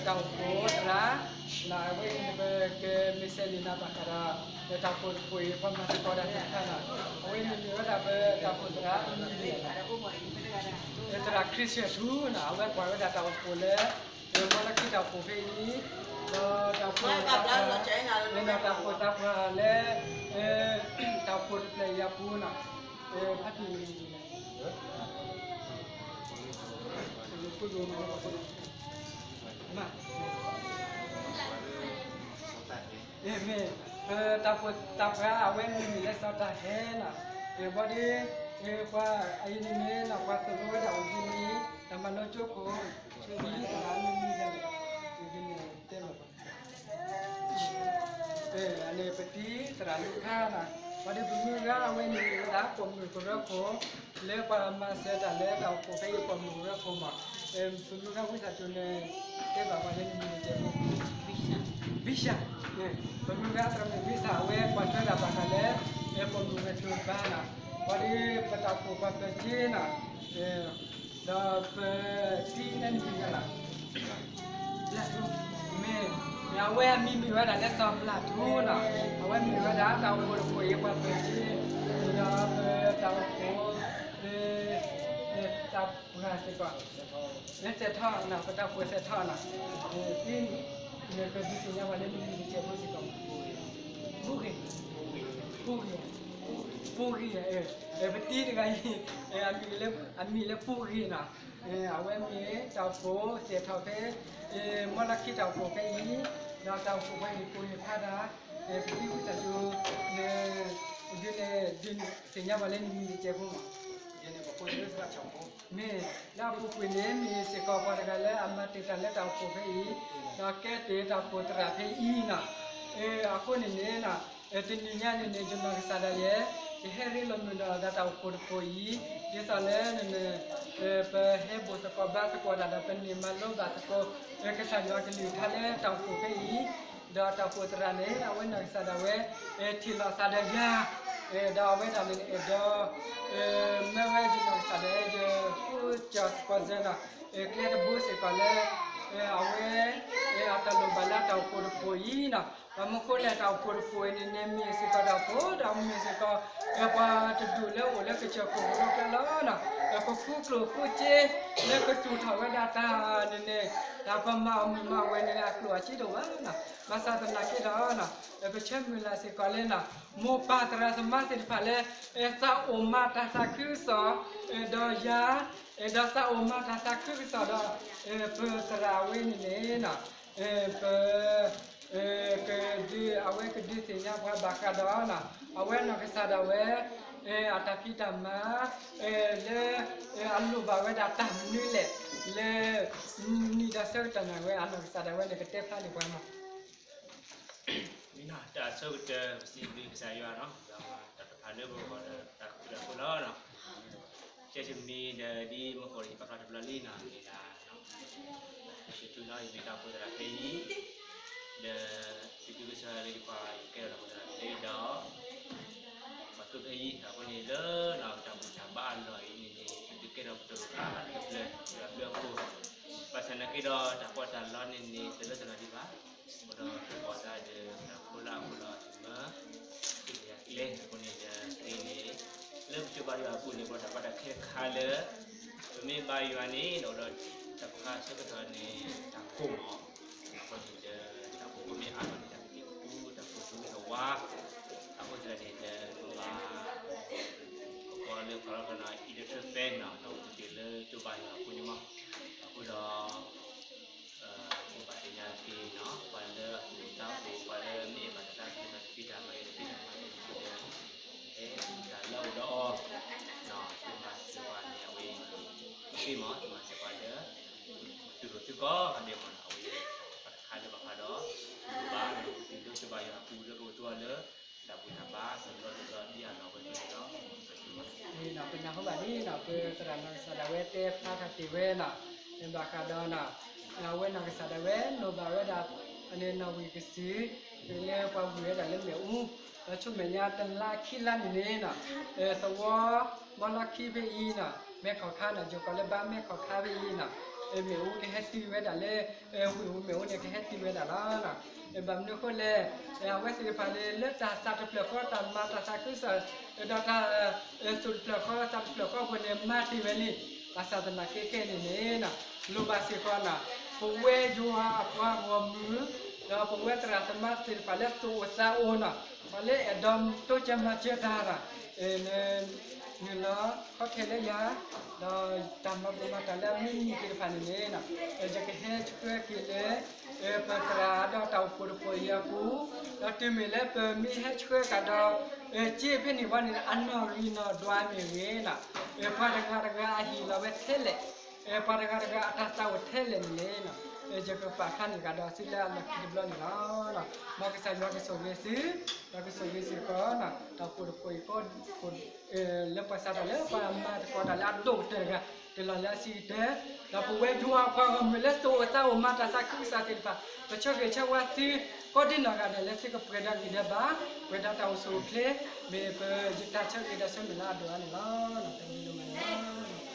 တၢ်အိၣ်ဖှိၣ်သရၣ်, လၢအဝဲအံၤန့ၣ် ပကမ့ၢ်စဲးလံာ်နၤဘၣ်ဃးဒီး တၢ်အိၣ်ဖှိၣ်တဖှိၣ်အံၤ ပှၤမၤသကိးတၢ်သ့ၣ်တဖၣ်န့ၣ်, အဝဲအံၤန့ၣ်မ့ၢ်ဝဲဒၣ်ပတၢ်အိၣ်ဖှိၣ်သရၣ် သရၣ်ခရံာ်စၢၣ်ထူန့ၣ်, အဝဲကွၢ်ဝဲဒၣ်တၢ်အိၣ်ဖှိၣ်လၢ မီလၢခံတၢ်အိၣ်ဖှိၣ်ဖဲအံၤ, ဒီးတၢ်အိၣ်ဖှိၣ်သးပှၢ်, ဒီးတၢ်အိၣ်ဖှိၣ်သးပှၢ်လၢ တၢ်အိၣ်ဖှိၣ်တဖျၢၣ်အံၤအပူၤန့ၣ်, ဖးတံၢ်န့ၣ် မ့ၢ် ပတၢ်အိၣ်ဖှိၣ်သးပှၢ်အဝဲန့ၣ်မ့ၢ်လၢစီၤတၢ်ဟဲန့ၣ်, ဘၣ်ဒီး ပှၤအံၤန့ၣ်မ့ၢ်န့ၣ် ပှၤသိၣ်လိဝဲဒၣ်အီၤဒ်န့ၣ်, တၢ်မၤလိကၠိခိၣ်, ပတံသရၣ်မံၤမံၤဒ်န့ၣ်, တဲလီၤ ပတံသရၣ်လူၤခါန့ၣ်, ဘၣ်ဒီးပမုၢ်ဂၤအဝဲန့ၣ်မ့ၢ်ဝဲဒၣ် ပိာ်မုၣ်ကရၢခိၣ်, လၢပှၤမၤစၢၤတၢ်လၢတၢ်အိၣ်ဖှိၣ်ဖဲအံၤ ပိာ်မုၣ်ကရၢခိၣ်မး, ပမုၢ်ဂၤဝံသးစူၤန့ၣ် တဲဘၣ်ပှၤလၢနမံၤတစဲးဖိ, ဘံၡၢ်, ပမုၢ်ဂၤသရၣ်မုၣ်ဘံၡၢ် အဝဲကွၢ်ထွဲဒၣ်ဘၣ်ဃးလၢ ပိာ်မုၣ်ဂၤတဘါန့ၣ်, ဘၣ်ဒီးပတၢ်အိၣ်ဖှိၣ်ပှၤပၢၤက့န့ၣ်, ဒီးပတံန့ၣ်မံၤဂၤလီၤ ဘျၢ်ထူ, မ့ၢ်, အဝဲအမံၤမ့ၢ်ဝဲဒၣ်လၢစီၤဘျၢ်ထူန့ၣ်, အဝဲမ့ၢ်ဝဲဒၣ်တၢ်အိၣ်ဖှိၣ်တဖှိၣ်အံၤပှၤပၢၤက့, ဒီးပတၢ်အိၣ်ဖှိၣ် သးပှၢ်စ့ၢ်ကီး, စဲးထီၣ်န့ၣ် ပတၢ်အိၣ်ဖှိၣ်စဲးထီၣ်န့ၣ်, ပတံန့ၣ် ပဒုးသ့ၣ်ညါပှၤလၢနမံၤတစဲးဖိစ့ၢ်ကီး, ပူဂ့ၤ, ပူဂ့ၤ, ပူဂ့ၤ, ပတံတဂၤအံၤ, အမံၤလၢပူဂ့ၤန့ၣ်, အဝဲမ့ၢ်တၢ်အိၣ်ဖှိၣ်စဲးထီၣ်ဖဲ မီလီခံတၢ်အိၣ်ဖှိၣ်ဖဲအံၤ, ဒီးတၢ်အိၣ်ဖှိၣ်ပှၤဟ့ၣ်ကူၣ်ဟ့ၣ်ဖးတၢ်, ပတံဝံသးစူၤ ဒုးန့ၣ် ဒုးသ့ၣ်ညါပှၤလၢနမံၤတစဲးဖိမး, ဒ်န့ၣ်ပဖိဒိၣ်သရၣ်ဖီဖိ, မ့ၢ်လၢအပူၤကွံာ်န့ၣ် မ့ၢ်စ့ၢ်ကီးပှၤတဂၤလၢအမၤတ့ၢ်တၢ်လၢတၢ်အိၣ်ဖှိၣ်ဖဲအံၤ, ဒီးကဲတ့ၢ်တၢ်အိၣ်ဖှိၣ်သရၣ်ဖဲအံၤန့ၣ်, အဃိန့ၣ်န့ၣ် တနံၤညါန့ၣ်န့ၣ် ယနီၢ်ကစၢ်ဒၣ်ယဲ ယဟဲရ့လိာ်မုာ်ဒီးတၢ်အိၣ်ဖှိၣ်တဖှိၣ်အံၤ, ဒ်သိးလၢန့ၣ် ပဟဲဘိၣ်သကိးဘါသကိးတၢ်ဒီး ပန့ၢ်မၤလိဘၣ်သကိး ကစၢ်ယွၤကလုၢ်ကထါလၢတၢ်အိၣ်ဖှိၣ်ဖဲအံၤ, ဒီးတၢ်အိၣ်ဖှိၣ်သရၣ်န့ၣ် အဝဲနီၢ်ကစၢ်ဒၣ်ဝဲ ထံၣ်လိာ်သးဒီးယၤ, ဒီးအဝဲဒၣ်န့ၣ် အဲၣ်ဒိး မၢဝဲယနီၢ်ကစၢ်ဒၣ်ဝဲ ယဃုကၠီၤသကိးစၢၤဒီး ကျဲတဘိစ့ၢ်ကီးလၢ အဝဲ အတၢ်လိၣ်ဘၣ်လၢတၢ်အိၣ်ဖှိၣ်တဖှိၣ်အံၤန့ၣ်, ဘၣ်မနုၤဃိလဲၣ် တၢ်အိၣ်ဖှိၣ်တဖှိၣ်အံၤန့ၣ် မ့ၢ်စ့ၢ်ကီးတၢ်အိၣ်ဖှိၣ် ဒီးမ့ၢ်စ့ၢ်ကီး ပှၤတဒူၣ်လၢအိၣ်လၢကစၢၢ်ခိၣ်ကရၢကျဲလီၤ. ပဃုကျိၣ်ဃုစ့ လၢကတူၢ်ထီၣ်ဝဲဒၣ်တၢ်န့ၣ်န့ၣ်, တၢ်ပမၤအီၣ်မုာ်မၤဝဲန့ၣ် အကျိၣ်အစ့တအိၣ်ဘၣ်န့ၣ်, ဘၣ်ဆၣ်သနာ်က့ဒီး ပဆၢမုၢ်လၢ်စ့ၢ်ကီးလၢ မိၢ်ပၢ်သရၣ်သမါသ့ၣ်တဖၣ်လၢ သးအိၣ်မၤတၢ်သးခုကစီၣ် ဒီးယၤ, ဒီးသးအိၣ်မၤတၢ်သးခုကစီၣ်ဒီး ပသရၣ်အဝဲန့ၣ်န့ၣ် ပ ကဒုး အဝဲကဒုးသ့ၣ်ညါပှၤဘၣ်ဃးဒီး အဝဲနီၢ်ကစၢ်ဒၣ်ဝဲ အတၢ်ဖံးတၢ်မၤ လၢ အလိၣ်ဘၣ်ဝဲဒၣ်တၢ်မနုၤလဲၣ် လၢ နံၣ်ဒီးဆၢကတီၢ်န့ၣ်ဝဲ အနီၢ်ကစၢ်ဒၣ်ဝဲန့ၣ် ကတဲဖျါန့ၢ်ပှၤမး တၢ်ဆၢကတီၢ် ပစံးဘျုးကစၢ်ယွၤနီၤ, တၢ်တဖၣ်လၢပဂီၢ်ဒီးတၢ်ဃုာ်ဒီးဖိလီၤနီၤ, ကဲယမံၤဒီးဒ်မ့ၢ်ကီးလၢယပာ်ဖျါတဘျီလံနီၤ, မ့ၢ်ဒၣ် ယ့ၣ်ၡူးနီၤ ယမ့ၢ်တၢ်အိၣ်ဖှိၣ်သရၣ်ဖဲအံၤ, ဒီး စံးဘျုးကစၢ်ယွၤလၢယကွၢ်ယကဲထီၣ်တၢ်အိၣ်ဖှိၣ်သရၣ်ဖဲအံၤဒီး ပှၤသိၣ်ဖဲအံၤ အဃိန့ၣ်လၢနီၤ တၢ်ဘူၣ်တၢ်ဘါအလီၢ်အံၤန့ၣ်န့ၣ် ဒုးကဲထီၣ်ပတြၢၤအါတဖျၢၣ် တဖျၢၣ်အဃိ, ဘၣ်ဆၣ်သနာ်က့ဒီး တၢ်ပီးတၢ်လီန့ၣ်န့ၣ် တလၢတလီဒံးဘၣ်, အဃိဒီး ပကိးသးဒီး တၢ်ဖိလၢအဃိလီၤအသုးမၢ သုးပယၤကျဲ အဃိန့ၣ်ဒီး သ့န့ၣ် လၢပကၠိဘါယွၤအပူၤန့ၣ် ပတၢ်ကီတၢ်ခဲတခါလၢ ပမ့ၢ်ဘါယွၤန့ၣ် ဒီးဒီးတၢ်ပဃါဆၢကတီၢ်န့ၣ် တၢ်ကိၢ်မး, အဃိန့ၣ်ဒီး တၢ်ကိၢ်မ့ၢ်အါထီၣ်န့ၣ် တၢ်ကက့ၤပူၤ တၢ်ကိၢ်သူမ့ၢ်ကဝါ, အဃိသတးန့ၣ်ဒီး ပဘၣ် ပကိးလၢပှၤလီၤခီနီၤ electric fan နီၤ ဒီးပက့ၤလၢကၠိဘါယွၤအပူၤန့ၣ်မး, အဃိဒီး ပဘၣ်သ့ၣ်ညါက့ၤနီၤ ပှၤလၢအကူၣ်တၢ်အိၣ် ပှၤလၢမ့ၢ်အဲၣ်ဘၣ်တၢ်သးခုနီၤ တသ့တၢ်မၤအံၤတသ့တၢ်မၤအံၤ ဟဲတၢ်လၢအအိၣ်ဒီးအီၤ, သုမၤစၢၤပှၤန့ၣ် အဝဲ သ့မး သုမၤစၢၤပှၤလၢ သုလိၤသုကီးဂၤဒဲးမးနီၤ အဝဲ ပှၤတခါလၢဘၣ်ဃးဒီး ဘါ သုဒိးစၢၤဘါယွၤအပူၤလၢကအိၣ်သူအီၤလၢ တၢ်ဘူၣ်တၢ်ဘါ တဘျီတဘျီဒ်အလီၢ်ဝဲန့ၣ်လီၤ. ပနၢ်ဟူဘၣ်လံနီၤ ပသရၣ်နီၢ်ကစၢ်ဒၣ်ဝဲတဲဖျါထီၣ်တ့ၢ်ဝဲနီၤ ဘၣ်ဃးဒီးနီၤ အဝဲနီၢ်ကစၢ်ဒၣ်ဝဲလိၣ်ဘၣ်ဝဲဒၣ် အန့ၣ်နီၣ်ဝံာ်ကစုာ် လၢပှၤဝံၢ်ဝဲဒၣ်လၢမ့ၣ်အူ ဒီးဆူမဲာ်ညါတလါခံလါန့ၣ်န့ၣ်နီၤ သဝီ မီလီခံဖဲအံၤနီၤ မဲခီၣ်ခါနီၤ ယိၤကီးလၢဘါမဲခီၣ်ခါဖဲအံၤနီၤ မ့ၣ်အူကဟဲတံၢ်ဝဲဒၣ်လၢ ဝ့ၢ်ပူၤမ့ၣ်အူန့ၣ် ကဟဲတံၢ်ဝဲဒၣ်လီၤ. ဘၣ်မနုၤအဃိလဲၣ်, အဝဲသ့ၣ်တဖၣ်န့ၣ် လၢတၢ်သးတဖျၢၣ်ဃီ တၢ်မၤတၢ်သးခုကစီၣ် ဒီးတၢ် သိၣ်တဖျၢၣ်ဃီ သးတဖျၢၣ်ဃီအပူၤန့ၣ် မၤတ့ၢ်ဝဲလံ. ဘၣ်ဆၣ်သနာ်က့ခဲအံၤန့ၣ်န့ၣ် လိၣ်ဘၣ်စ့ၢ်ကီးန့ၣ် ပဝဲယွၤအပှၤဂီၢ်မုၢ် ဒီးပဝဲသရၣ်သမါသ့ၣ်တဖၣ်လၢသူၣ်အိၣ်သးအိၣ်န့ၣ် ပှၤလၢအဲၣ်ဒိးတိစၢၤမၤစၢၤတၢ် နုာ်လီၤခီၣ်ထံးလၢယၤ, ဒီးတၢ်မၤပူၤမၤတၢ်လၢအမ့ၢ်မံၤသ့ၣ်တဖၣ်န့ၣ်န့ၣ် ယကဟဲဆှၢက့ၤလၢ ပသရၣ်ဒီးတၢ်အိၣ်ဖှိၣ်တဖှိၣ်အံၤအပူၤ, ဒီးတုၤမ့ၢ်လၢပမ့ၢ်ဟဲဆှၢကဒီး က့ဖဲန့ၣ်ဘၣ်န့ၣ် အနီၣ်ဂံၢ်နီၣ်ဒွးမ့ၢ်ဂ့ၤန့ၣ် ပှၤတဂၤတဂၤအဟ့ၣ်လီၤဝဲထဲလဲၣ်, ပှၤတဂၤတဂၤအတၢ်သးအိၣ်ထဲလဲၣ်န့ၣ်န့ၣ် ယကပာ်ဖျါန့ၢ်ကဒီးသုလၢအလီၢ်ခံတဘျီန့ၣ်လီၤ. မ်ကစၢ်ယွၤကဆိၣ်ဂ့ၤသု, ဒီးကဆိၣ်ဂ့ၤစ့ၢ်ကီး တၢ်အိၣ်ဖှိၣ်တဖှိၣ်အံၤ လၢပှၤစးထီၣ်လၢပှၤမၤသကိးတၢ်လၢအဒိၣ်ကတၢၢ်တဂၤ တုၤလီၤလၢအဆံးကတၢၢ်, ဒီးပဝဲယွၤအပှၤဂီၢ်မုၢ်လၢသူၣ်အိၣ်သးအိၣ် မၤတၢ်သးခုကစီၣ်သ့ၣ်တဖၣ် ပဆၢဂ့ၤဆၢဝါသုကိးဒံနီၢ်ဂၤဒဲး လၢသုကပှဲၤဒီးဂံၢ်ဒီးဘါ, ပှဲၤဒီးတၢ်အိၣ်ဆူၣ်အိၣ်ချ့, မ့ၢ်ပယတၢ်ဆၢဂ့ၤဒီးဆၢမုၢ်လၢအဒိၣ်အါန့ၣ်လီၤ. တၢ်ဘျုးဒိၣ်မးန့ၣ်လီၤ.